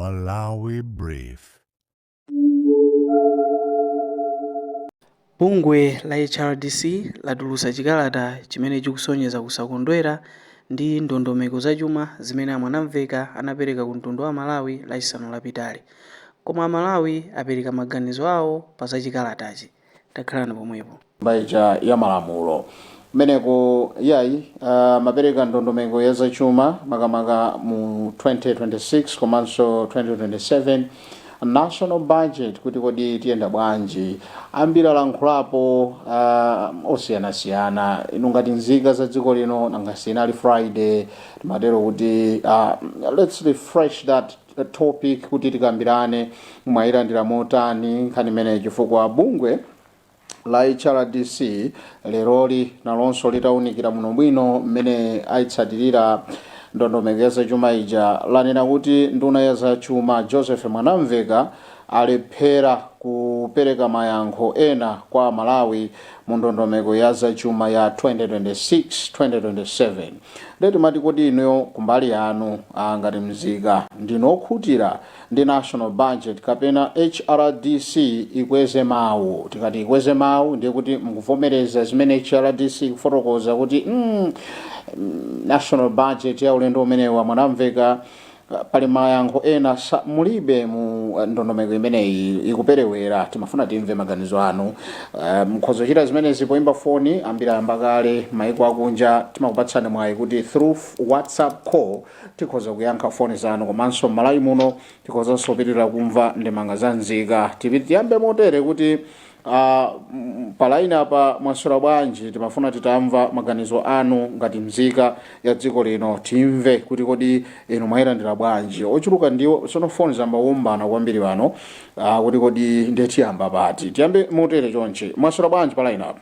Malawi Brief. Bungwe la HRDC latulutsa chikalata chimene chikusonyeza kusakondwera ndi ndondomeko zachuma zimene a Mwanamveka anapereka ku mtundu wa Amalawi lachisanu lapitali. Koma Amalawi apereka maganizo awo pa za chikalatachi. Takhalani pomwepo. Nyumba ija ya malamulo kumeneko yayi mapereka ndondomeko ya zachuma makamaka mu 2026 komanso 2027 national budget, kuti kodi tiyenda bwanji. Ambiri alankhulapo osiyanasiyana. Inu ngati nzika za dziko lino, nanga sinali Friday, timatero kuti let's refresh that topic kuti tikambirane mwayilandira motani nkhani imeneyi, chifukwa bungwe la HRDC leroli nalonso litaunikira muno bwino mmene ayitsatirira ndondomeko ya zachuma ija, lanena kuti nduna ya zachuma Joseph Mwanamveka alephera kupereka mayankho ena kwa Malawi mu ndondomeko ya zachuma ya 2026-2027. Ndiye timati, kodi inuyo kumbali yanu ngati mzika ndinu okhutira ndi national budget kapena HRDC ikweze mawu? Tikati ikweze mawu, ndiye kuti mukuvomereza zimene HRDC ikufotokoza kuti national budget ya ulendo umenewu wa Mwanamveka pali mayankho ena mulibe mu ndondomeko imeneyi, ikuperewera. Timafuna timve maganizo anu. Mukhoza kuchita zimenezi poimba foni, ambiri ayamba kale maiko akunja. Timakupatsani mwayi kuti through WhatsApp call tikhoza kuyankha foni zanu, komanso m'Malawi muno tikhozanso kupitirira kumva ndemanga za nzika. Tiyambe motere kuti pa line apa, mwaswera bwanji? Timafuna titamva maganizo anu ngati mzika ya dziko lino, timve kuti kodi inu mwayilandira bwanji. Ochuluka ndiwo sono foni zambawombana kwambiri pano, kuti kodi ndiye tiyamba pati. Tiyambe motere chonchi, mwaswera bwanji pa line apa?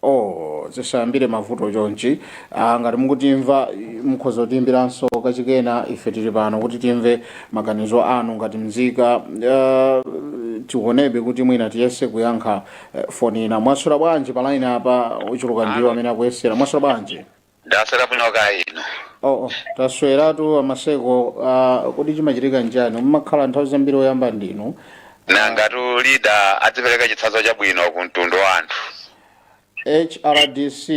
Oh, zisayambire mavuto chonchi. Ngati mukutimva, mukhoza kutiyimbiranso kachikena. Ife tili pano kuti timve maganizo anu ngati mzika. Tionebe kuti mwina tiyese kuyankha foni ina. Mwaswera bwanji pa line apa? Ochuluka ndiwo Alo. amene akuyesera. Mwaswera bwanji? Ndaswera bwino, kaya inu? Oh, tasweratu amaseko. Kodi chimachitika njani, mumakhala nthawi zambiri oyamba ndinu? Nangatu leader adzipereka chitsanzo chabwino ku mtundu wa anthu. HRDC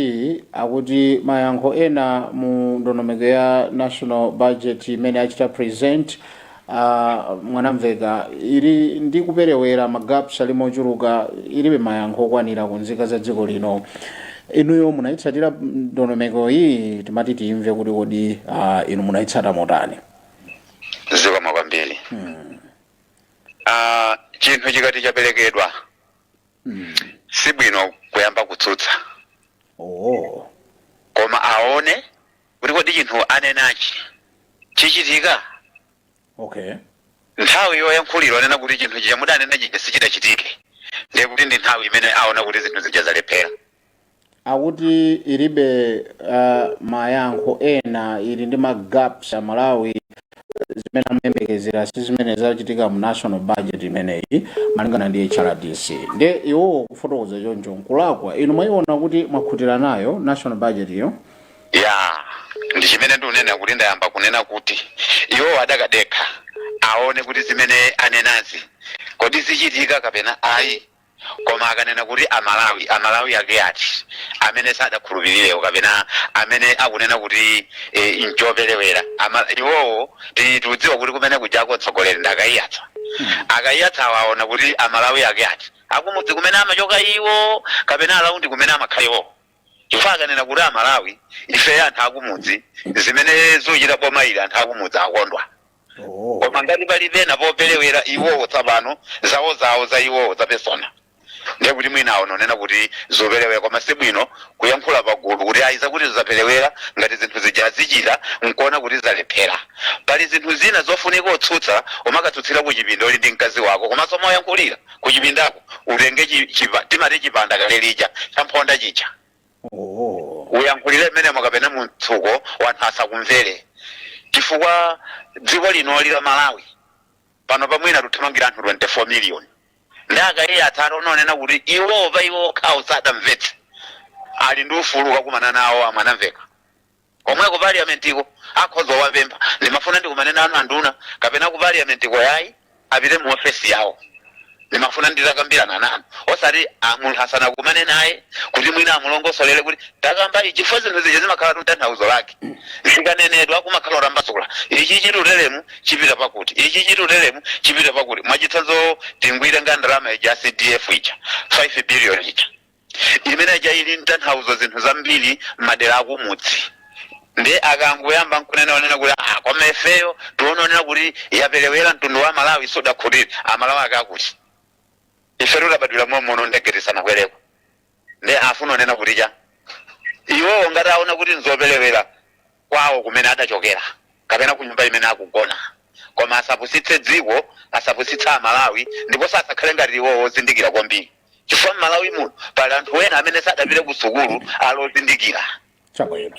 akuti mayankho ena mu ndondomeko ya national budget imene achita present Mwanamveka ili ndi kuperewera, magaps ali mochuluka, ilibe mayankho okwanira ku nzika za dziko lino. Inuyo munayitsatira ndondomeko iyi, timati timve kuti kodi inu munayitsata motani? Zikomo kwambiri. Ah, chinthu chikati chaperekedwa, sibwino kuyamba kutsutsa, koma aone kuti kodi chinthu anenachi chichitika. Nthawi yoyankhulira onena kuti chinthu chija mudanena chija sichidachitike, ndiye kuti ndi nthawi imene aona kuti zinthu zija zalephera. Akuti ilibe mayankho ena, ili ndi ma gaps. Amalawi zimene amayembekezera si zimene zachitika mu national budget imeneyi, malingana ndi HRDC. Ndiye iwowo kufotokoza choncho nkulakwa? Inu mwayiona kuti mwakhutira nayo national budget iyo? Ya, ndi chimene ndikunena kuti ndayamba kunena kuti iwowo adakadekha aone kuti zimene anenazi kodi zichitika kapena ayi. Koma akanena kuti Amalawi, Amalawi ake ati amene sadakhulupirirewo kapena amene akunena kuti nchoperewera? Iwowo tikudziwa kuti kumene kujako mtsogoleri ndi Akayiyatsa. Akayiyatsa awaona kuti Amalawi ake ati, akumudzi kumene amachoka iwo kapena around kumene amakhala iwowo? Chifukwa akanena kuti Amalawi ife anthu akumudzi, zimene zochita boma ili, anthu akumudzi akondwa. Koma ngati pali pena poperewera iwowo tsapano zawo zawo za iwowo za personal, ndiye kuti mwina awo nonena kuti zoperewera. Koma sibwino kuyankhula pagulu kuti ayi, zakuti zaperewera, ngati zinthu zija azichita nkuona kuti zalephera. Pali zinthu zina zofunika otsutsa, umakatsutsira kuchipinda uli ndi mkazi wako, komanso moyankhulira kuchipindako utenge timati chipanda kale lija champhonda chija, uyankhulire mmenemo kapena mumtsuko, wanthu asakumvere, chifukwa dziko linoli la Malawi pano pamwina tuthamangira anthu 24 million. Ndi Akayiyatsa atononena kuti iwowo pa iwo okhawo sadamvetse, ali ndi ufulu kakumana nawo a Mwanamveka. Komwe ku parliamentiko akhoza wapempha, ndimafuna ndikumane nanu anduna, kapena ku parliamentiko yayi, apite mu ofesi yawo, ndimafuna nditakambirana nanu, osati munthu asanakumane naye kuti mwina amulongosolere kuti takamba ichi, chifukwa zinthu zija zimakhala tanthauzo lake zikanenedwa kumakhala utambasula: ichi chituteremu chipita pakuti, ichi chituteremu chipita pakuti. Mwachitsanzo, tingwire nga ndalama ija ya CDF ija, 5 billion ija, imene ija ili mtanthauzo zinthu zambiri m'madera akumudzi. Ndi akangoyamba nkunena onena kuti ah, koma ifeyo tiononera kuti yaperewera mtundu wa Malawi, sudakhutire. Amalawi akakuti ife tutabadwira momono, ndege tisanakwereko. Ndi afuna onena kuti cha iwowo ngati aona kuti nzoperewera kwawo kumene adachokera kapena ku nyumba imene akugona, koma asapusitse dziko, asapusitse Amalawi, ndipo asakhale ngati iwowo ozindikira kwambiri, chifukwa m'Malawi muno pali anthu ena amene sadapite ku sukulu alozindikira. Chabwino.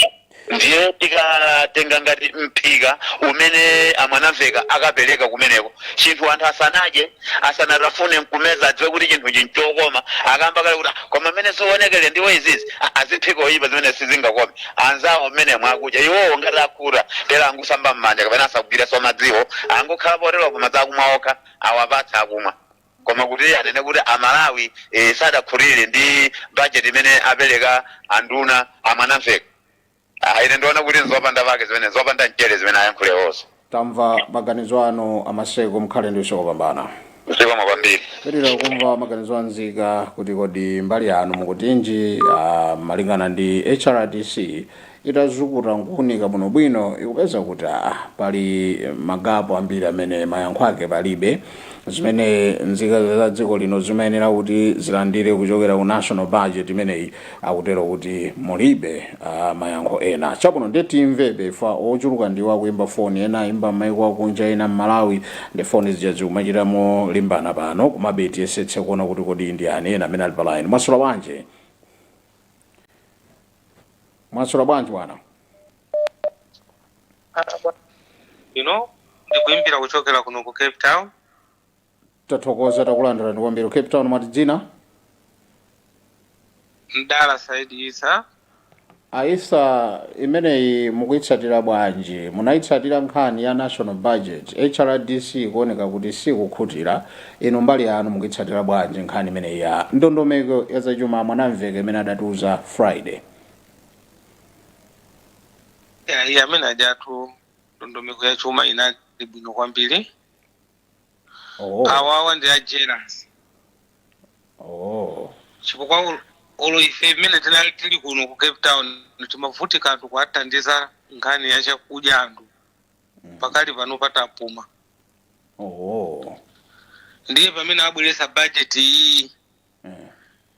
Ndiye tikatenga ngati mphika umene amwanamveka akapereka kumeneko, chinthu anthu asanadye, asanatafune nkumeza, adziwe kuti chinthu chinchokoma. Akamba kale kuti "Ah, koma mmene zionekere ndiwo izizi." Ah, azimphika oyipa zimene sizingakome, anzawo mmene mwakudya iwowo ngati akhuta tera angusamba m'manja kapena asagwireso madziwo, angukhala poteropo, madzi akumwa okha awapatsa akumwa. Koma kuti anene kuti Amalawi sadakhutire ndi budget imene apereka anduna amwanamveka, ah, ine ndiona kuti nzopanda pake zimene, nzopanda mchere zimene ayankhulewozo. Tamva maganizo anu, Amaseko, mukhale ndi usiku wopambana. Zikomo kwambiri. Pitira kumva maganizo anzika kuti kodi mbali yanu mukutinji, malingana ndi HRDC itazukuta nkuunika bwinobwino, ikupeza kuti pali magapo ambiri amene mayankho ake palibe, zimene nzika za dziko lino zimayenera kuti zilandire kuchokera ku national budget imeneyi, akutero kuti mulibe mayankho ena. Chabwino, ndiye timvebe fa ochuluka ndiwo akuimba foni, ena ayimba m'maiko akunja, ena m'Malawi, ndi foni zija zikumachitamo limbana pano. Komabe tiyesetse kuona kuti kodi ndi ani ena amene ali pa line. Mwaswera bwanji? Mwaswera bwanji, bwana? Ino ndikuimbira kuchokera kuno ku Cape Town. Tathokoza, takulandirani kwambiri. Cape Town, mwati dzina? Mdala Saidi Isa. Aisa, imeneyi mukuyitsatira bwanji? Munayitsatira nkhani ya national budget? HRDC kuoneka kuti sikukhutira. Inu mbali yanu mukuyitsatira bwanji nkhani imeneyi ya ndondomeko ya zachuma Mwanamveka imene adatiuza Friday? Ya, iye amene ajatu ndondomeko ya chuma inali bwino kwambiri. Awawa ndi a jealous. Chifukwa olo ife imene tinali tili kuno ku Cape Town timavutika anthu kuwathandiza nkhani ya chakudya anthu, pakali pano patapuma. Ndiye pamene abweresa budget iyi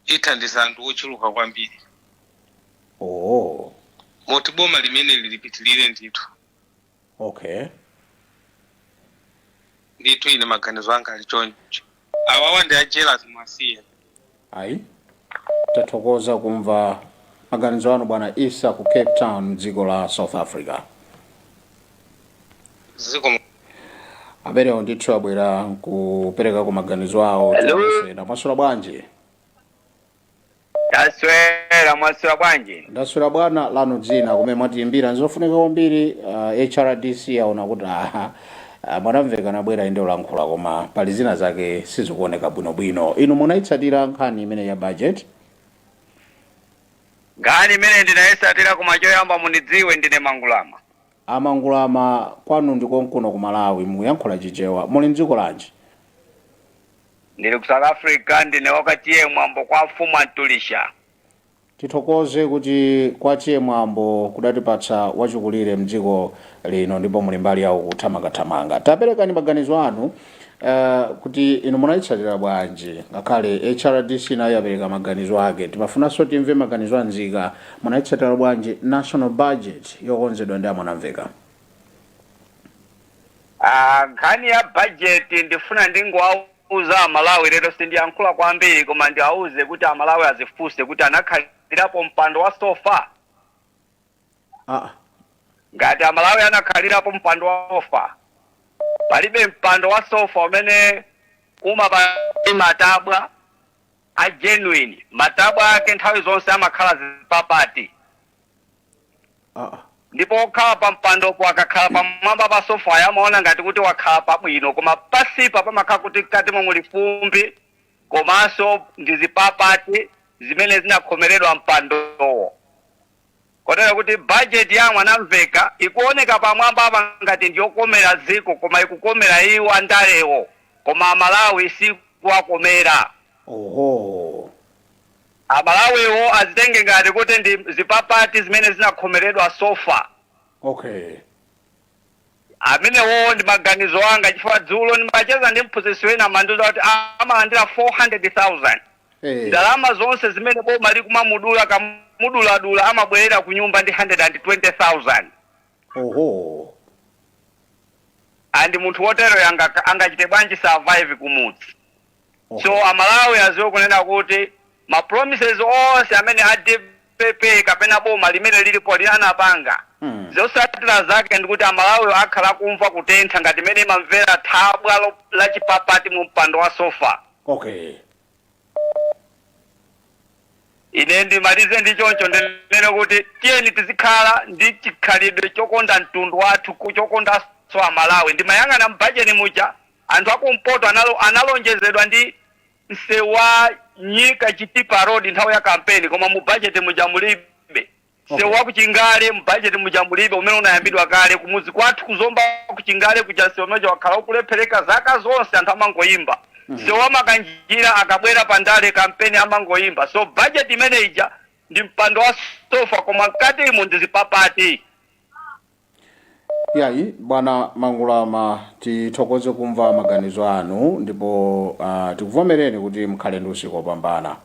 ithandiza anthu ochuluka kwambiri. Moti boma limene lilipitilire ndithu. Ndithu ine maganizo anga ali choncho, awawa ndi a jealous, mwasiye. Ayi, tathokoza kumva maganizo anu, bwana Isa ku Cape Town mdziko la South Africa. Ziko. Amenewo ndithu abwera kupereka ku maganizo awo. Hello. Tiyesera. Mwaswera bwanji? Taswera, mwaswera bwanji? Ndaswera bwana. Lanu dzina, kumene mwatiyimbira? Nzofunika kwambiri. HRDC aona kuti aha, Mwanamveka nabwera inde ulankhula, koma pali zina zake sizikuoneka bwinobwino. Inu munayitsatira nkhani imene ya budget? Nkhani imene ndinayitsatira, koma choyamba mundidziwe, ndine Mangulama. Amangulama, kwanu ndikonkuno ku Malawi, mukuyankhula Chichewa. Muli mdziko lanji? Ndili ku South Africa, ndine wakatiye Mwambo kwa mfumu Antulisha. Tithokoze kuti kwatiye Mwambo kudatipatsa wachikulire mdziko lino, ndipo muli mbali yawo kuthamangathamanga. Taperekani maganizo anu, kuti inu munayitsatira bwanji? Ngakhale HRDC nayo yapereka maganizo ake, timafunanso timve maganizo anzika. Munayitsatira bwanji national budget yokonzedwa ndi Amwanamveka? Ah, nkhani ya budget ndifuna ndingowauza Amalawi lero, sindiyankhula kwambiri, koma ndiawuze kuti Amalawi azifunse kuti anakhalirapo mpando wa sofa. Ngati Amalawi anakhalirapo mpando wa sofa, palibe mpando wa sofa umene umapa matabwa a genuine. Matabwa ake nthawi zonse amakhala zipapati. Ndipo okhala pa mpandopo akakhala pamwamba pa sofayo amaona ngati kuti wakhala pabwino, koma pasipa pamakhala kuti mkatimo muli fumbi komanso ndi zipapati zimene zinakhomeredwa mpandowo. Kotero kuti bajeti ya Mwanamveka ikuoneka pamwamba apa ngati ndiyokomera dziko, koma ikukomera iwo andalewo, koma Amalawi sikuwakomera. Oho. Amalawiwo azitenge ngati kuti ndi zipapati zimene zinakhomeredwa sofa. Amenewo ndi maganizo anga, chifukwa dzulo ndimacheza ndi mphunzitsi wina, amandiuza kuti amalandira 400,000. Ndalama zonse zimene boma likumamudula kamuduladula, amabwerera ku nyumba ndi 120,000. Oho. And munthu wotero angachite bwanji survive kumudzi? So Amalawi aziwe kunena kuti ma promises onse amene a DPP kapena boma limene lilipo linanapanga, zotsatira zake ndikuti Amalawi akhala kumva kutentha ngati imene imamvera thabwa la chipapati mu mpando wa sofa. Ine ndimalize ndi choncho, ndinene kuti tiyeni tizikhala ndi chikhalidwe chokonda mtundu wathu, chokondanso Amalawi. Ndimayang'ana mbajeti muja, anthu akumpoto analonjezedwa ndi msewu wa Nyika Chitipa Road nthawi ya kampeni, koma mu bajeti muja mulibe. Msewu wa kuchingale mu bajeti muja mulibe, umene unayambidwa kale kumuzi kwathu kuzomba kuchingale kuja. Msewu umene wakhala ukulephereka zaka zonse, anthu amangoyimba. Msewu wa Makanjira, akabwera pandale kampeni amangoyimba. So bajeti imene ija ndi mpando wa sofa, koma mkatimo ndi zipapati. Yayi bwana Mangulama, tithokoze kumva maganizo anu ndipo tikuvomereni kuti mukhale ndi usiku wopambana.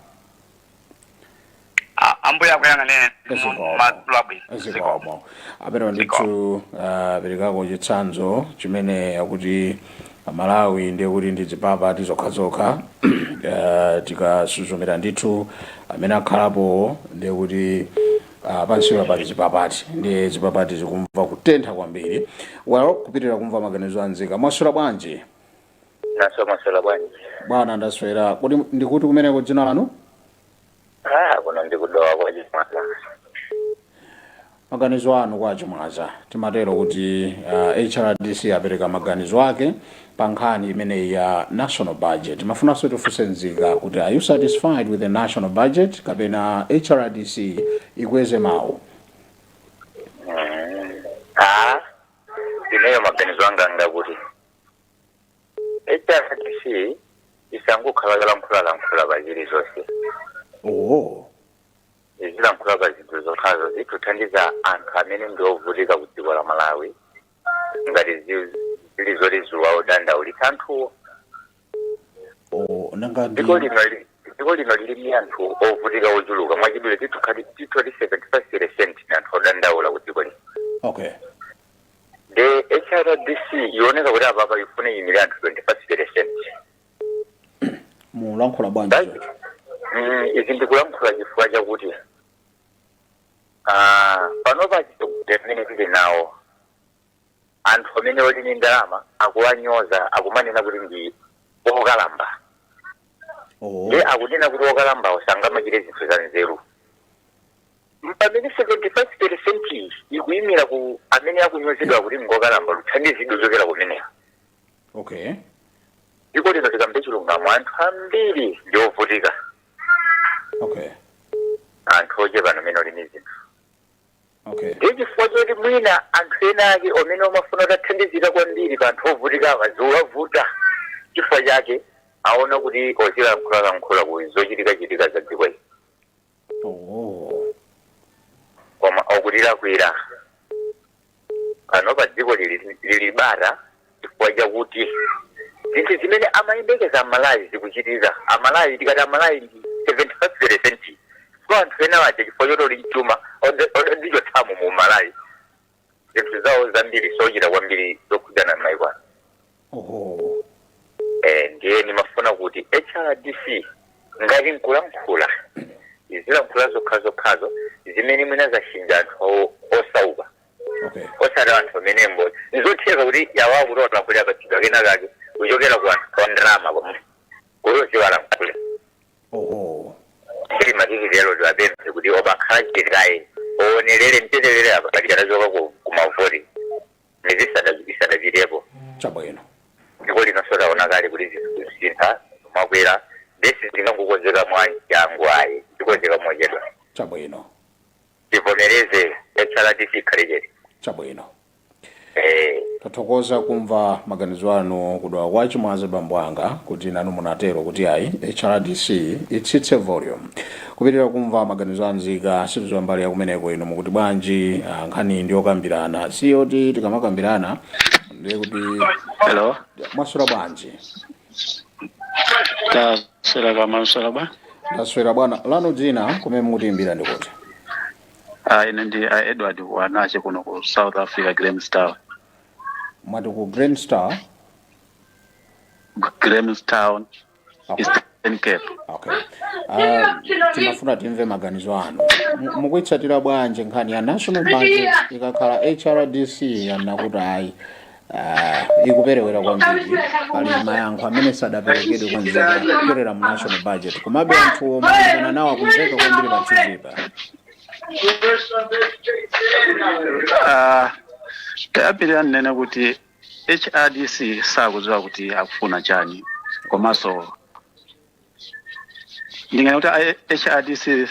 Ambuye akuyang'aneni. Zikomo. Madzulo abwino. Zikomo. Aperewa ndithu aperekako chitsanzo chimene akuti Amalawi ndiye kuti ndi zipapati zokhazokha. Tikasuzumira ndithu amene akhalapo, ndiye kuti pansipa pali zipapati, ndiye zipapati zikumva kutentha kwambiri. Well, kupitirira kumva maganizo anzika. Mwaswera bwanji? Naso, mwaswera bwanji? Bwana, ndaswera. Kuti ndikuti kumeneko, dzina lanu? Ah, kuno ndikudowa kwa Chimwaza. Maganizo anu kwa Chimwaza. Timatero kuti HRDC apereka maganizo ake pa nkhani imeneyi ya national budget. Mafunanso tifunse nzika kuti, are you satisfied with the national budget kapena HRDC ikweze mawu? Ah, ineyo maganizo anga ngakuti HRDC isangokhala yolankhulalankhula pa zilizonse. Izilankhula pa zinthu zokhazo zituthandiza anthu amene ndi ovutika ku dziko la Malawi, ngati zili zoti zuwa odandaulitsa anthuwo. Oh, nanga ndi Dziko lino lili ndi anthu ovutika ochuluka. Mwachidule titukhati titoti 75% ni anthu odandaula ku dziko lino. The HRDC ioneka kuti apapa ifune yimire anthu 25%. Mulankhula bwanji choncho? Izi ndikulankhula chifukwa chakuti panopa chitsogoleri amene tili nawo, anthu amene oli ndi ndalama akuwanyoza, akumanena kuti ndi okalamba. Ndi akunena kuti okalambawo sangamachite zinthu za nzeru, pamene 75% ikuyimira ku amene akunyozedwa kuti ngokalamba, luthandizidwe kuchokera kumeneko. Dziko lino, tikambe chilungamo, anthu ambiri ndi ovutika. Anthu ochepa amene oli ndi zinthu. Ndi chifukwa choti mwina anthu ena ake amene omafuna kutathandizika kwambiri pa anthu ovutika awa ziwavuta, chifukwa chake aona kuti ozilankhulalankhula ku zochitikachitika za dziko ili. Koma okutilakwira pano pa dziko lili lili bata chifukwa chakuti zinthu zimene amayembekeza Amalawi zikuchitika. Amalawi, tikati Amalawi ndi 75%, chifukwa anthu ena aja, chifukwa choti oli mchuma, odzichotsamo mu Malawi, zinthu zawo zambiri sochita kwambiri zokhudzana m'mayiko ano. Ndiye ndimafuna kuti HRDC ngati nkulankhula, izilankhula zokhazokhazo zimene mwina zashinja anthu osauka, osati anthu amene mbo nizotheka kuti yawa kuti olankhulira apatsidwa kena kake kuchokera ku anthu a ndalama, komwe kuti oziwalankhula. Silimatiki lero tiwapemphe kuti obakhala chitikaye. Uonelere mtetelere apa katikatachoka kumavoti miyezi isadapitepo. Chabwino. Dziko lino sotaona kale kuti zinthu zisintha, makwera ndesi zingangokonzeka mwa changu ayi, zikonzeka mochedwa. Chabwino. Tivomereze HRDC ikhale chete. Chabwino. Eh. Tathokoza kumva maganizo anu kudwa kwa Chimwaza, bambo anga, kuti nanu munatero kuti ayi, HRDC itsitse volume. Kupitirira kumva maganizo anzika, sitidziwa mbali yakumeneko inu mukuti bwanji? Nkhani ndiyokambirana, siyoti tikamakambirana ndiye kuti Hello. Mwaswera bwanji? Taswera kama mswera bwa. Ndaswera bwana. Lanu dzina, kumene mukutiimbira ndikuti? Ah, ine ndi Edward Wanache kuno ku South Africa, Grahamstown. Mwati ku Grahamstown? Grahamstown, Okay. Eastern Cape. Okay, timafuna timve maganizo anu. Mukuitsatira bwanji nkhani ya national budget ikakhala HRDC yanena kuti ayi, ikuperewera kwambiri, pali mayankho amene sadaperekedwe kwanzika kupyolera mu national budget, komabe anthu omalizana nawo akumveka kwambiri pa TV pa? Tayambirira nnene kuti HRDC sakudziwa kuti akufuna chani, komanso ndingana kuti HRDC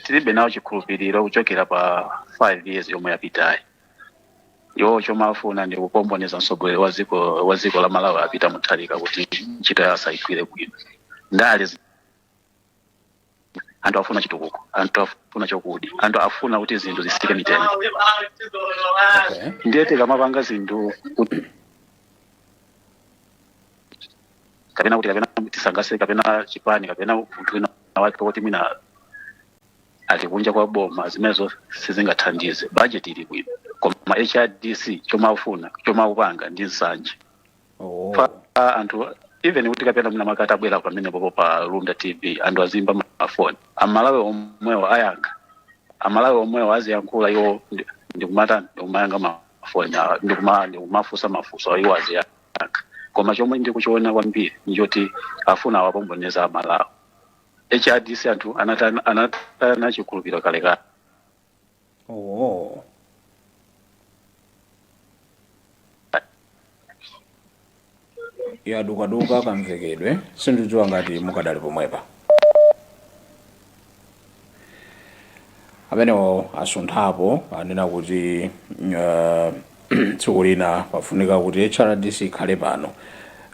tilibe nawo chikhulupiriro kuchokera pa 5 years yomwe yapitayi. Iwo chomwe afuna ndi kupomboneza mtsogoleri wa dziko la Malawi a Peter Mutharika kuti ntchito yawo asayigwire bwino. Ndale anthu afuna chitukuko, anthu afuna chokudya, anthu afuna kuti zinthu zisike mitengo. Ndiye tikamapanga zinthu kuti kapena kuti kapena tisangase kapena chipani kapena munthu wina wake kuti mwina ali kunja kwa boma, zimenezo sizingathandize. Budget ili bwino, koma HRDC chomwe afuna, chomwe akupanga ndi nsanje. Pa anthu even kuti kapena mna makati abwera pamenepopo pa Lunda TV, anthu azimba mafoni, Amalawi omwewo ayankha, Amalawi omwewo aziyankhula iwo ndikumata ndikumayanga mafoni ndikumafunsa mafunso, iwo aziyankha. Koma chomwe ndikuchiona kwambiri njoti afuna awapomboneza Amalawi. HRDC anthu anatana chikhulupiriro kalekale. Yadukaduka kamvekedwe, sindidziwa ngati mukadali pomwepa. Amenewo asunthapo, anena kuti tsiku lina pafunika kuti HRDC ikhale pano,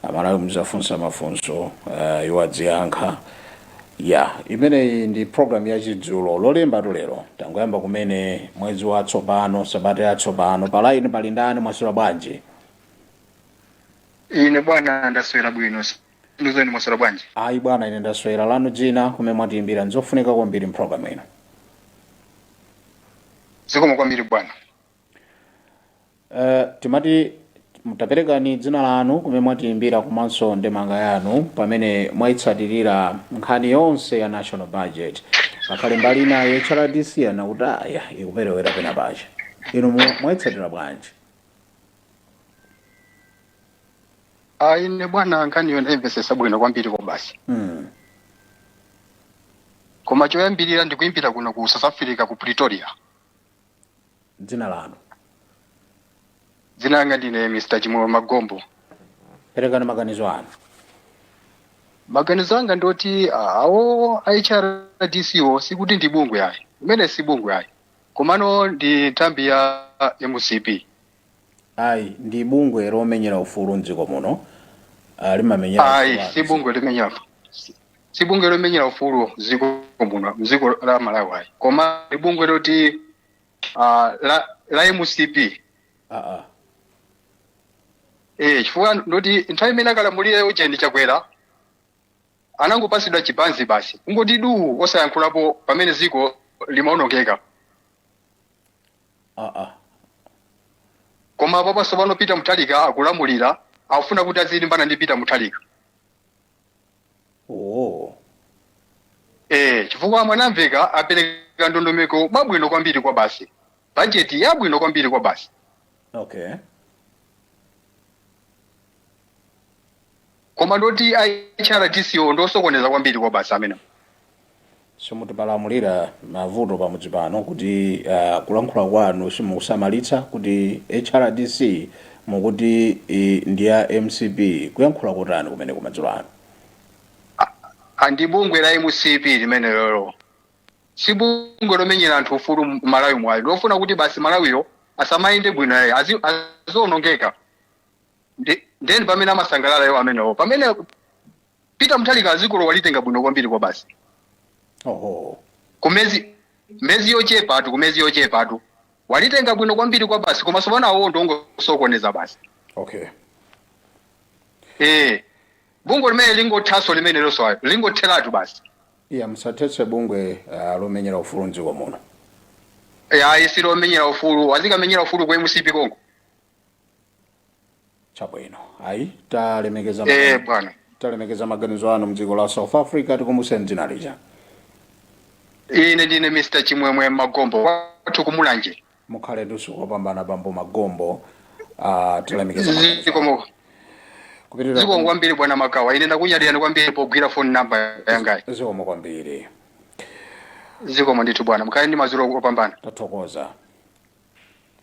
Amalawi muzafunsa mafunso, iwo adziyankha. Ya, imeneyi ndi program ya Chidzulo Lolemba. Lero tangoyamba kumene mwezi watsopano, sabata yatsopano. Pa line pali ndani? Mwaswera bwanji? Ine bwana ndaswera bwino, nduzeni mwaswera bwanji? Ayi bwana, ine ndaswera. Lanu dzina, kumene mwatiimbira, nzofunika kwambiri mpulogalamu ino. Zikomo kwambiri bwana. Timati mutaperekani dzina lanu, kumene mwatiimbira, komanso ndemanga yanu pamene mwayitsatirira nkhani yonse ya national budget. Ngakhale mbali inayo HRDC anakuti aya ikuperewera pena pache, inu mwayitsatira bwanji? Ah, ine bwana nkhaniyo ndayimvesesa bwino kwambiri ko basi. Koma choyambirira ndikuimbira kuno ku South Africa, ku Pretoria. Dzina lanu? Dzina langa ndine Mr Chimwemwe Magombo. Perekani maganizo anu. Maganizo anga ndoti awo a HRDC wo sikuti ndi bungwe ayi, imene si bungwe ayi, komano ndi nthambi ya MCP. Ayi, ndi bungwe lomenyera ufulu mdziko muno, limamenyera Ayi, ufulu. si bungwe lomenyera, si bungwe lomenyera ufulu mdziko muno, mdziko la Malawi ayi, koma ndi bungwe loti la MCP. Eh, chifukwa ndoti nthawi imene akalamulira ujeni Chakwera anangopasidwa chibanzi basi, kungoti duu, osayankhulapo pamene dziko limaonongeka. Koma apapanso pano Peter Mutharika akulamulira, akufuna kuti azilimbana ndi Peter Mutharika. Eh, chifukwa Mwanamveka apereka ndondomeko mwabwino kwambiri kwa basi, bajeti yabwino kwambiri kwa basi. Koma ndoti a HRDC wo ndosokoneza kwambiri kwa basi amene. Simutipalamulira mavuto pamudzi pano kuti kulankhula kwanu simukusamalitsa kuti HRDC mukuti ndi ya MCP. Kuyankhula kotani kumene kumadzulo ano? Andi bungwe la MCP limene lolo si bungwe lomenyera anthu ufulu Malawi mwayi, lofuna kuti basi Malawiyo asamayende bwino ayi, azionongeka. Then pamene amasangalala iwo amenewo, pamene Peter Mutharika azikolo walitenga bwino kwambiri kwa basi. Kumezi mezi yochepatu, kumezi yochepatu walitenga bwino kwambiri kwa basi, koma sopano awo ndongosokoneza basi. Bungwe limene lingothaso limene loso lingotheratu basi. Iya, musathetse bungwe lomenyera ufulu mdziko muno. Ayi, silomenyera ufulu, azikamenyera ufulu ku MCP konko. Chabwino, ayi, talemekeza. Bwana. Talemekeza maganizo anu mdziko la South Africa. Tikumbuseni dzina lija. Ine ndine Mr Chimwemwe Magombo, kwathu kumulanje. Mukhale ndi usiku wopambana, bambo Magombo. Talemekeza maganizo anu. Zikomo. Kupitirira. Zikomo kwambiri, bwana Makawa. Ine ndakunyadiyani kwambiri pogwira phone number yangayi. Zikomo kwambiri. Zikomo ndithu, bwana, mukhale ndi madzulo opambana. Tathokoza.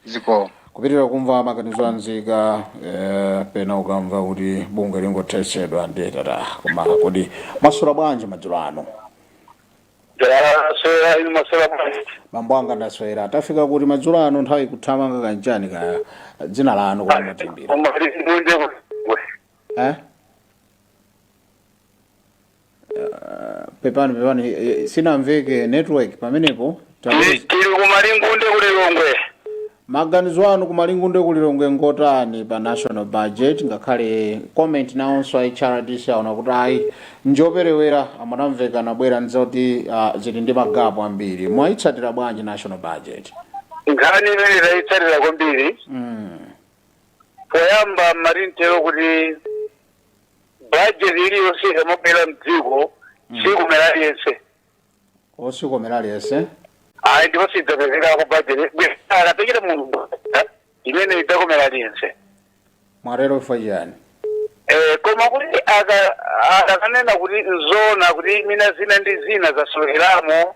Zikomo. Kupitirira kumva maganizo anzika. Pena ukamva kuti bungwe lingothetsedwa, ndiye tata. Koma kodi maswera bwanji madzulo ano? Ndaswera, inu maswera bwanji? Bambo anga, ndaswera. Tafika kuti madzulo ano, nthawi ikuthamanga kanjani kaya. Dzina lanu kuti matimbira? Umalingunde. Eh? Pepani, pepani, sinamveke network pamenepo. Tili kumalingunde kulilongwe. Maganizo anu kumalingunde kulilongwe ngotani pa national budget? Ngakhale comment nawonso a HRDC aona kuti ayi, njoperewera. Amanamveka nabwera nzoti zili ndi ma gap ambiri. Mwayitsatira bwanji national budget? Nkhani imene tayitsatira kwambiri. Poyamba mmatintero kuti budget iliyonse ikamabwera mdziko sikumera aliyense. Osikomera aliyense. Ayi, ndipo sidzapezekako budget akapekera munthu imene idzakomera aliyense. Mwarero chifukwa chiyani? Koma kuti akanena kuti nzona kuti mina zina ndi zina zasoweramo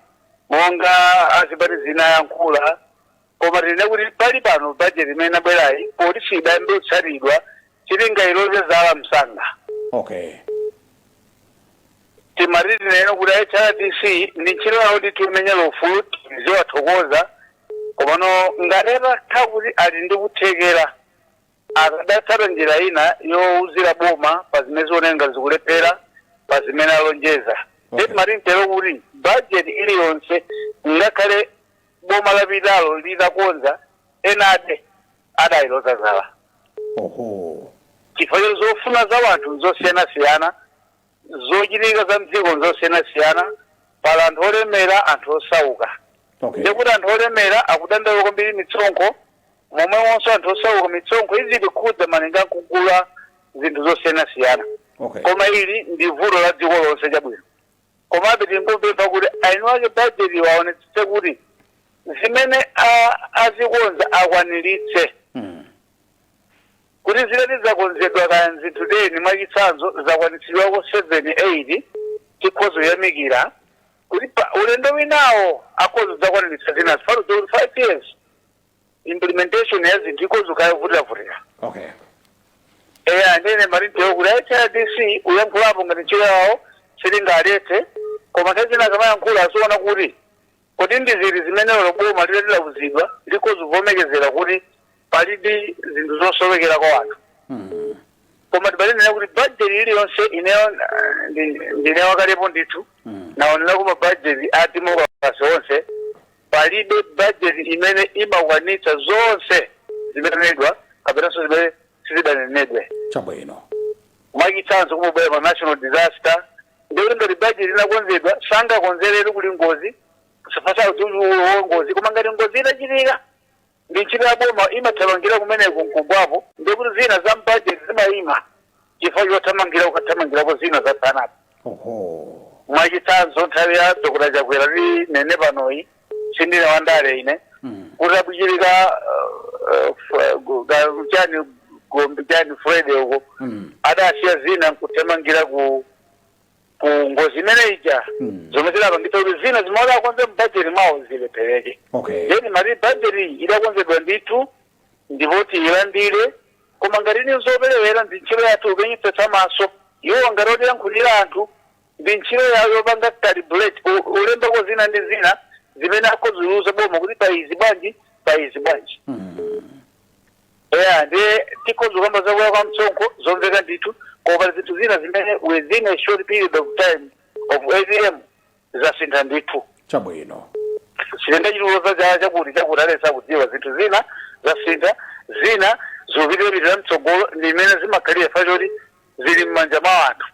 monga azipati zina yankhula, koma tine kuti pali pano budget imene inabwerayi, poti sidayambe kutsatidwa, sitingayiloze zala msanga. Timati tinene kuti HRDC ndi ntchito yawo ndithu imenyera ufulu, tiziwathokoza, komano ngati atakha kuti ali ndi kuthekera, akadatsata njira ina yowuzira boma pa zimene zioneka ngati zikulephera pa zimene alonjeza. Timati ntero kuti budget iliyonse, ngakhale boma lapitalo litakonza, enade adayiloza zala. Chifukwa zofuna za wanthu nzosiyanasiyana, zochitika za mdziko nzosiyanasiyana. Pala anthu olemera, anthu osauka. Ndikuti anthu olemera akudandaula kwambiri mitsonkho, momwemonso anthu osauka mitsonkho izitikhudza malinga nkugula zinthu zosiyanasiyana. Koma ili ndi vuto la dziko lonse, chabwino. Komabe tingopempha kuti ainu ake budget waonetsetse kuti zimene azikonza akwaniritse, kuti zikati zakonzedwa kaya zinthu 10, mwachitsanzo, zakwanitsidwako 7, 8, tikhoza kuyamikira kuti pa ulendo winawo akhoza zakwaniritsa zina. Zifano kuti 5 years implementation ya zinthu ikhoza kayavutiravutika. Eya, ndene marintewo kuti HRDC uyankhulapo ngati ntchito yawo sitingaletse, koma nthawi zina akamayankhula aziona kuti kodi ndi zili zimene lero boma lilauzidwa likhoza kuvomekezera kuti palidi zinthu zosowekera kwa anthu. Koma tibalinena kuti budget iliyonse, ineyo ndine wakalepo ndithu, naonera kuma budget a democracy onse, palibe budget imene imakwanitsa zonse zimenenedwa kapenanso zimene sizidanenedwe. Mwachitsanzo, kumabwera pa national disaster, ndikuti ngati budget inakonzedwa, sangakonzeretu kuli ngozi, safasakudziwa ngozi. Koma ngati ngozi itachitika, ndi ntchito ya boma imathamangira kumeneko nkugwapo, ndikuti zina za mbudget zimayima chifukwa chothamangira kukathamangirako zina zatsanapo. Mwachitsanzo, nthawi ya Dr Chakwera, nene panoyi sindine wandale ine, kuti akuchitika chani, gombe chani, Freddy uko, adasiya zina nkuthamangira ku Ku ngozi imene ija, zomwe zidapangitsa kuti zina zimene akonze mbajeti mwawo zilephereke. Then mati bajeti iyi idakonzedwa ndithu ndipo tiyilandire, koma ngati ili zoperewera, ndi ntchito yathu kupenyetsetsa maso iwo ngati otiyankhulira anthu, ndi ntchito yawo yopanga calibrate, ulembako zina ndi zina zimene akhoza boma kuti pa izi bwanji, pa izi bwanji. Eya, ndiye tikhoza kukamba zakuya kwa msonkho, zomveka ndithu, koma pali zinthu zina zimene within a short period of time of APM zasintha ndithu. Chitenda chituloza cha chakuti chakuti alesa kudziwa zinthu zina zasintha, zina zikupitirapitira mtsogolo, ndi imene zimakhalira fachoti zili m'manja mwa anthu.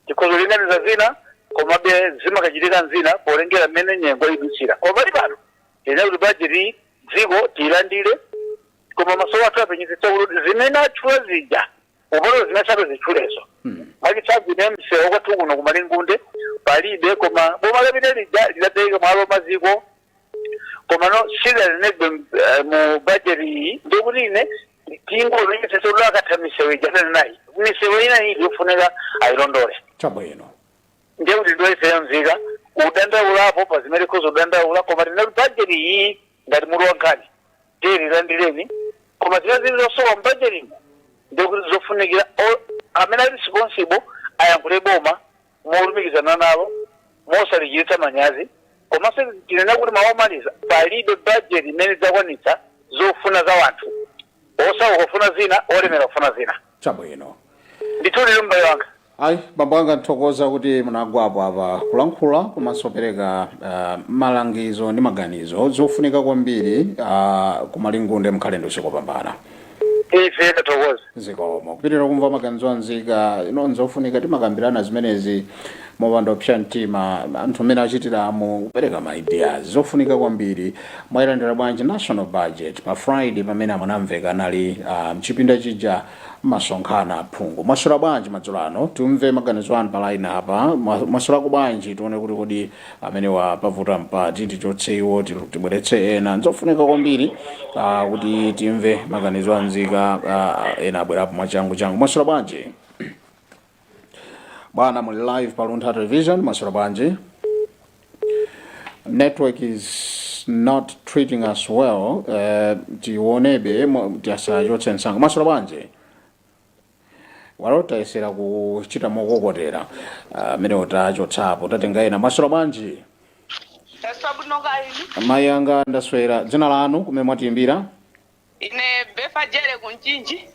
Tikhoza kulinganiza zina, komabe zimakachitika nzina polengera mmene nyengo idutsira. Koma pali pano tine kuti bajeti dziko tiyilandire, koma maso athu apenyetsetsa kuti zimene atchula zija upolo zimene satazitchulezo. Mwachitsanzo, ine msewu kwathu kuno kumalingunde palibe, koma boma lapita lija lidapereka mwalo maziko, koma no sidalinedwe mu bajeti iyi. Ndikuti ine tingopenyetsetsa kuti akatha misewu ija nayi, misewu ina iyi yofunika ayilondole. Ndiye kuti ndiwoyesera nzika udandaulapo pa zimene tikhoza kudandaula, koma tinati bajeti iyi ngati mutu wa nkhani tiye tilandireni, koma zimene zili zosowa mbajetimu ndiye kuti zofunikira amene ali responsible ayankhule boma molumikizana nalo mosalichiritsa manyazi. Komanso tinena kuti mawu omaliza, palibe bajeti imene idzakwanitsa zofuna za wanthu. Osauka kufuna zina, olemera kufuna zina. Ndithu lili m'bale wanga. Ayi, bambo anga, nthokoza kuti munagwapo apa kulankhula komanso pereka malangizo ndi maganizo zofunika kwambiri. Kumalingunde mkhale ndi usiku wopambana. Ife tathokoza. Zikomo. Kupitirira kumva maganizo anzika ino nzofunika, timakambirana zimenezi mopanda kupsa mtima, anthu amene achitiramo kupereka ma ideas zofunika kwambiri. Mwayilandira bwanji national budget pa Friday pamene amunamveka anali mchipinda chija masonkhana aphungu? Mwaswera bwanji madzulo ano? Timve maganizo anu pa line apa. Mwaswerako bwanji? Tione kuti kodi amene wapavuta mpati, tichotse iwo, tibweretse ena. Nzofunika kwambiri kuti timve maganizo anzika. Ena abwerapo mwachangu changu. Mwaswera bwanji bwana? Muli live pa Luntha Television. Mwaswera bwanji? Network is not treating us well. Tionebe, tisachotse msanga. Mwaswera bwanji? Walo tayesera kuchita mokokotera amene utachotsapo, tatenga ena. Mwaswera bwanji? Taswabwino kaini. Mayi anga, ndaswera. Dzina lanu, kumene mwatiyimbira? Ine Befa Jere kumchinji.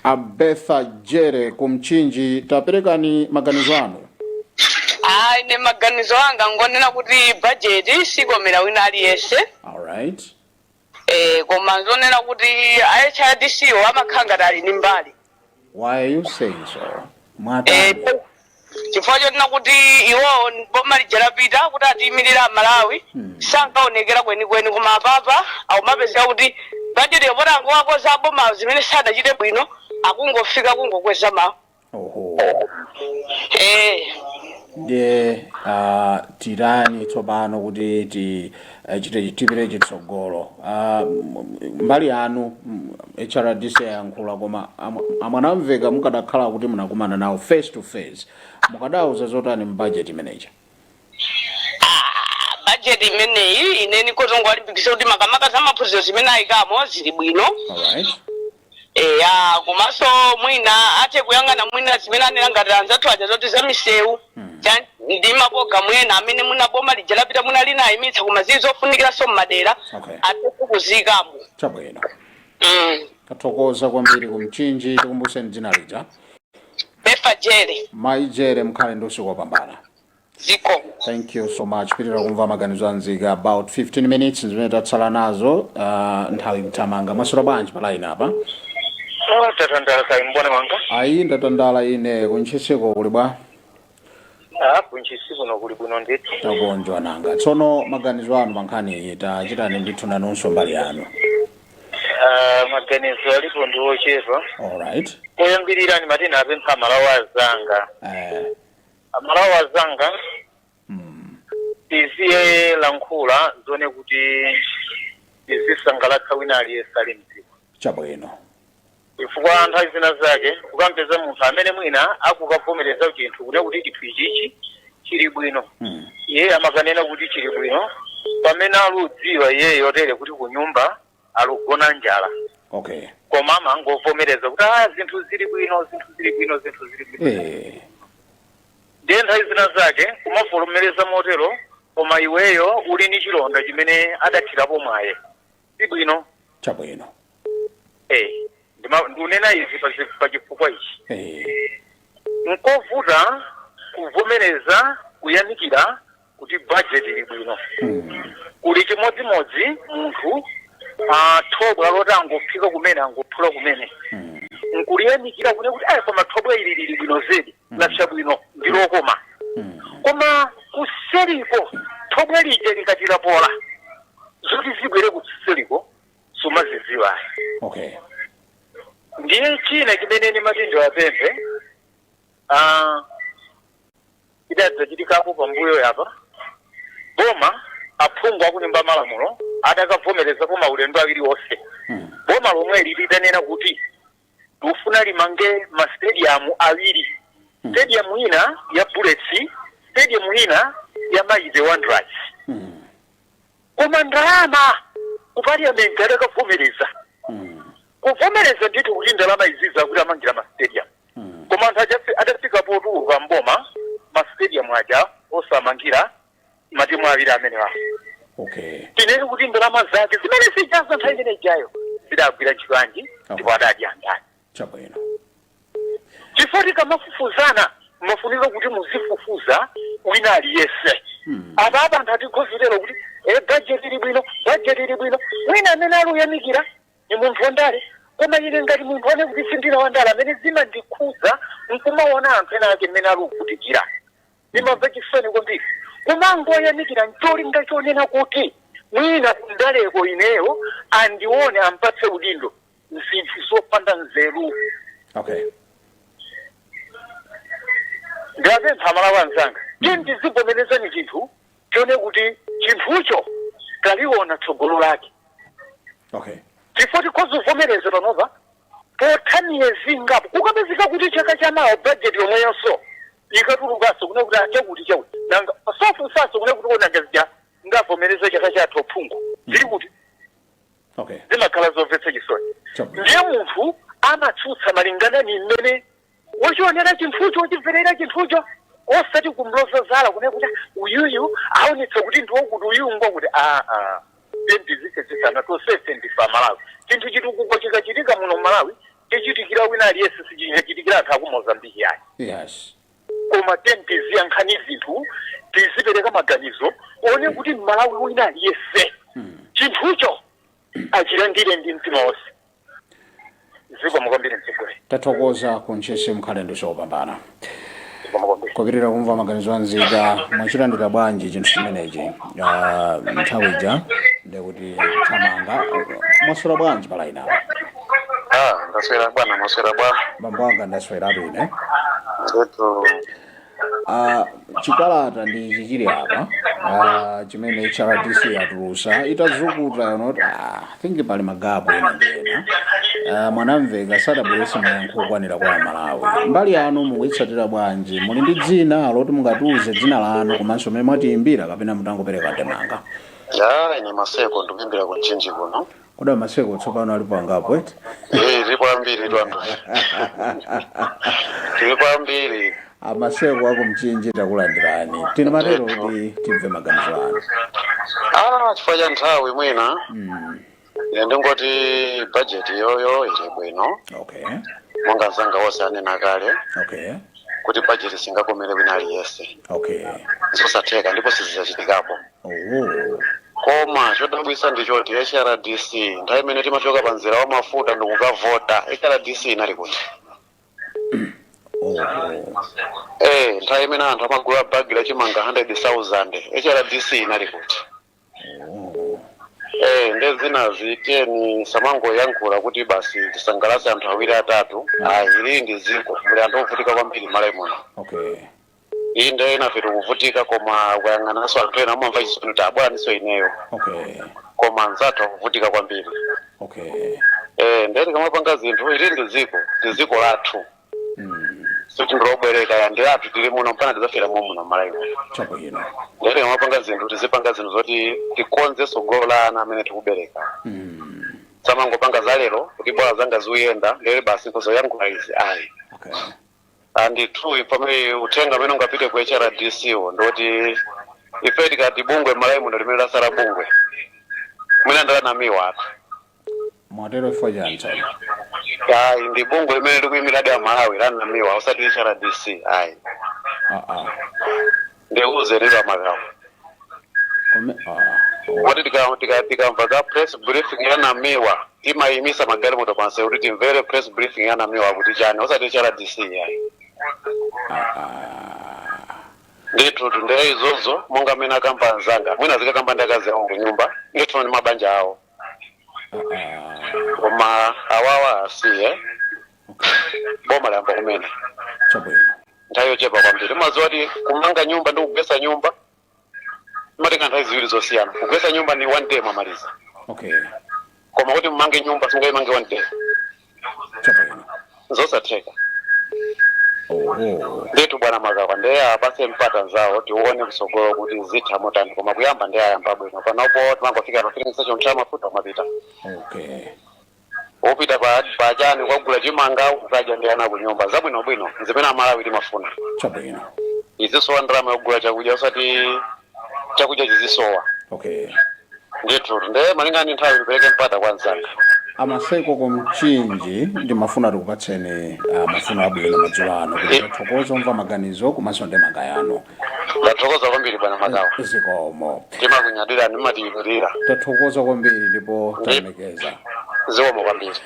Abetha Jere kumchinji, taperekani maganizo anu. Ah, ine maganizo anga ngonena kuti bajeti sikomera wina aliyense. Koma nzonena kuti a HRDC wo amakhala ngati ali ndi mbali. Why are you saying so? Mwatani? Chifukwa chonena kuti iwowo boma lija lapita kuti atiyimirira Amalawi sankaonekera kwenikweni, koma apapa akumapezeka kuti bajeti yopota angowakoza aboma zimene sadachite bwino, akungofika kungokweza mawu. Oho. Ndiye tirani tsopano kuti ti chite tipite chitsogolo? Mbali yanu, HRDC yayankhula, koma amwanamveka mukadakhala kuti munakumana nawo face to face, mukadauza zotani mbudget imeneja? Bajeti imeneyi, ine nikozongowalimbikitsa kuti makamaka za maphunziro zimene ayikamo zili bwino. Eya, komanso mwina athe kuyang'ana mwina zimene anena ngati anzathu aja zoti za misewu ndi mapologalamu ena amene mwina boma lija lapita mwina lina ayimitsa, koma zili zofunikiranso mmadera, athe kuziyikamo. Chabwino. Tathokoza kwambiri kumchinji. Tikumbuseni dzina lija. Befa Jere. Mayi Jere, mkhale ndi usiku wopambana. Zikomo. Thank you so much. Pitirira kumva maganizo anzika. About 15 minutes zimene tatsala nazo, nthawi mthamanga. Mwaswera bwanji pa line apa? Tatandala kai, mbwana wanga. Ayi, ndatandala ine. Kuntchisiko kuli bwa? Ah, kuntchisi kuno kuli bwino ndithu. Takonjwa nanga. Tsono maganizo anu pa nkhani iyi, tachitani ndithu nanunso mbali yanu. Ah, maganizo alipo ndi ochepa. Koyambirira ni matena apempha Amalawi azanga. Amalawi azanga, tiziye lankhula zone kuti tizisangalatsa wina aliyense ali mdziko. Chifukwa nthawi zina zake ukampeza munthu amene mwina akukavomereza chinthu kuti kuti chinthu ichichi chili bwino, iye amakanena kuti chili bwino pamene aludziwa iye yotere kuti kunyumba alugona njala, koma amangovomereza kuti ah, zinthu zili bwino, zinthu zili bwino, zinthu zili bwino. Ndiye nthawi zina zake kumavomereza motero, koma iweyo uli ni chilonda chimene adathirapo mwaye, si bwino. Eh, ndikunena izi pa chifukwa ichi: nkovuta kuvomereza, kuyamikira kuti budget ili bwino. Kuli chimodzimodzi munthu thobwa loti angophika kumene, angophula kumene, nkuliyamikira kune kuti ayi, koma thobwa ili lili bwino zedi, lapsa bwino, ndi lokoma. Koma kuseriko thobwa lija likati lapola, zoti zibwere kuseriko sumazidziwa. Ndiye china chimene ndimati ndiwapemphe, idadzachitikapo pambuyo yapa, boma, aphungu akunyumba malamulo adakavomerezapo maulendo awiri onse. Boma lomweli lidanena kuti lufuna limange mastadium awiri, stadium ina ya Bullets, stadium ina ya Mighty Wanderers. Koma ndalama ku parliament adakavomereza, kuvomereza ndithu kuti ndalama izi zakuti amangira ma stadium. Koma anthu adafika potuluka mboma, ma stadium aja osamangira matimu awiri amenewa. Tinene kuti ndalama zake zimene zijazo nthawi imene ijayo zidagwira ntchito yanji, ndipo adadya ndani? Chifukwa tikamafufuzana, mafunika kuti muzifufuza wina aliyense. Apa apa anthu atikhozerero kuti e, budget ili bwino, budget ili bwino. Wina amene aluyamikira ni munthu wandale, koma ine ngati munthu ane kuti sindine wandale, amene zimandikhudza nkumaona anthu ena ake mmene alikuvutikira, ndimamva chisoni kwambiri kumangoyamikira ncholinga chonena kuti mwina kundaleko ineyo andione, ampatse udindo, zinthu zopanda nzeru. Ndapempha Amalawi anzanga, tiye tizivomerezani chinthu chone kuti chinthucho taliona tsogolo lake, chifukwa tikhoza kuvomereza panopa, potha miyezi ingapo kukapezeka kuti chaka chamawa budget yomweyonso ikatulukanso kune kuti achakuti chakuti, nanga sofunsanso kune kuti onanga zija ngavomereza chaka chathu phungu zili kuti? Zimakhala zomvetsa chisoni. Ndiye munthu amatsutsa malingana ni mmene wachionera chinthucho, wachimverera chinthucho, osati kumloza zala kune kuti uyuyu aonetsa kuti ndiwokuti, uyuyu ngwakuti. Aa, tendizisedzesana, tonsefe ndife Amalawi. Chinthu chitukuko chikachitika muno Malawi, chichitikira wina aliyense, sichichitikira anthu aku Mozambiki ayi. Koma tendiziyankhani zinthu, tizipereka maganizo one kuti Mmalawi wina aliyense chinthucho achilandire ndi mtima wonse. Zikomo kwambiri, mtsogoleri. Tathokoza kuntchisi, mukhale ndi zopambana. Zikomo kwambiri. Kupitirira kumva maganizo anzika, mwachilandira bwanji chinthu chimenechi? Nthawi ija ndikuti thamanga. Mwaswera bwanji pa line apo? Ah, ndaswera bwana, mwaswera bwana? Bambo anga, ndasweratu ine. Ndetu. Chikalata ndi chichili apa, chimene HRDC yatulusa itazukuta yonoti I think pali magapo ena ndi ena. Mwanamveka sadabwerese mayankho okwanira kwa Amalawi. Mbali yanu mukuyitsatira bwanji? Muli ndi dzina loti mungatiuze dzina lanu komanso mmene mwatiyimbira, kapena mutangopereka ndemanga? Ya, ine Maseko, ndikuimbira ku Mchinji kuno. Koda Maseko tsopano alipo angapo eti? Eh, tilipo ambiri tu anthu. Tilipo ambiri. Amaseko aku Mchinji, takulandirani. Tinamatero kuti timve maganizo anu. Ah, chifukwa cha nthawi mwina ine ndingoti budget yoyo ili bwino. Monga mzanga wonse anena kale kuti budget singakomere wina aliyense. Zosatheka ndipo sizizachitikapo. Koma chodabwitsa ndichoti HRDC, nthawi imene timachoka pa mzera wa mafuta ndikukavota, HRDC inali kuti? Eh, nthawi imene anthu amagula bagi la chimanga 100,000, HRDC inali kuti? Eh, nde zinazi tiyeni samangoyankhula kuti basi tisangalatse anthu awiri atatu. Ayi, ili ndi dziko muli anthu ovutika kwambiri m'Malawi muno. Iyi nde inafe tikuvutika, koma ukayang'ananso anthu ena amamva chisoni kuti abweraninso ineyo. Koma anzathu akuvutika kwambiri. Ndiye tikamapanga zinthu, ili ndi dziko lathu, sikuti ndilobwereka ya, ndi lathu, tili muno mpaka tidzafera muno Malawi. Ndiye tikamapanga zinthu, tizipanga zinthu zoti tikonze tsogolo la ana amene tikubereka. Samangopanga za lero kuti bola zanga ziyenda, ndere basi, nkuzoyankhula izi ayi. And two, pamene uthenga amene ungapite ku HRDC wo ndoti ife tikati bungwe Malawi muno limene lasala, bungwe mwina ndalanamiwa atu. Mwatero chifukwa chani tsono? Ayi, ndi bungwe limene likuyimiradi Amalawi lanamiwa, osati HRDC ayi. Ndiuze lero amakawo Kome ah. Kuti tikamva za press briefing yanamiwa, timayimisa magalimoto pansi kuti timvere press briefing yanamiwa kuti chani, osati HRDC ayi. Ndithu, ndiye izozo monga amene akamba anzanga, mwina zikakamba ndi akazi awo kunyumba, ndithu ndi mabanja awo, koma awawa asiye. Boma layamba kumene. Nthawi yochepa kwambiri. Maziwa kuti kumanga nyumba ndi kugwetsa nyumba imatenga nthawi ziwiri zosiyana. Kugwetsa nyumba ni one day, mwamaliza. Koma kuti mmange nyumba, sungayimange one day. Zosatheka. Ndithu bwana Makawa, ndiye apase mpata nzawo, tione kusogolo kuti zitha motani. Koma kuyamba ndiye ayamba bwino. Panopo timangofika pa filling station cha mafuta, umapita upita pa pachani kwagula chimanga, ukadya ndi ana kunyumba. Zabwinobwino zimene Amalawi timafuna. Izisowa ndalama yogula chakudya, usati chakudya chizisowa. Ndithu, ndiye malinga ndi nthawi, ndipereke mpata kwa mzanga. Amaseko ku Mchinji, ndimafuna tikupatseni mafuno abwino madzulo ano, kuti tathokoza omva maganizo komanso ndemanga yanu. Ndathokoza kwambiri bwana Makawa. Zikomo. Timakunyadirani, mumatiyimirira. Tathokoza kwambiri ndipo talemekeza. Zikomo kwambiri.